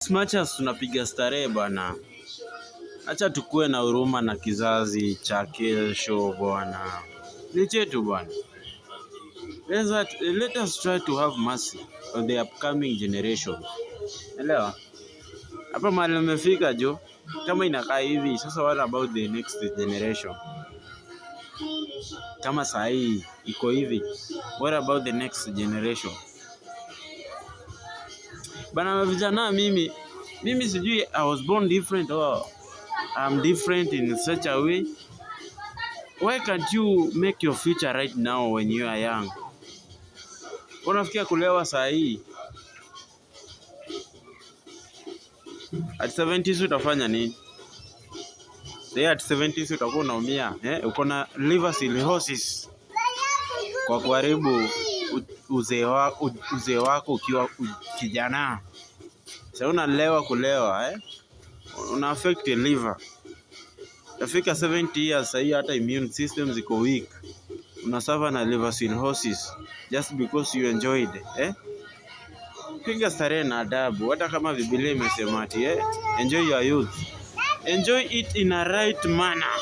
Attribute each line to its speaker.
Speaker 1: As much as tunapiga starehe bwana, acha tukue na huruma na kizazi cha kesho bwana, ni chetu bwana. Let us try to have mercy on the upcoming generation. Elewa hapa mahali umefika jo, kama inakaa hivi sasa, what about the next generation? Kama saa hii iko hivi, what about the next generation? Bana vijana, mimi sijui I was born different or I'm different in such a way. Why can't you make your future right now when you are young? Unafikia kulewa saa hii at 70s utafanya nini? Sasa at 70s utakuwa unaumia eh? Uko na liver cirrhosis kwa kuharibu uzee wako ukiwa kijana. Sasa unalewa kulewa eh? Una affect liver. Utafika 70 years sahii hata immune system ziko weak. Unasuffer na liver cirrhosis just because you enjoyed eh? Piga starehe na adabu, hata kama Biblia imesema ati eh, enjoy your youth. Enjoy it in a right manner.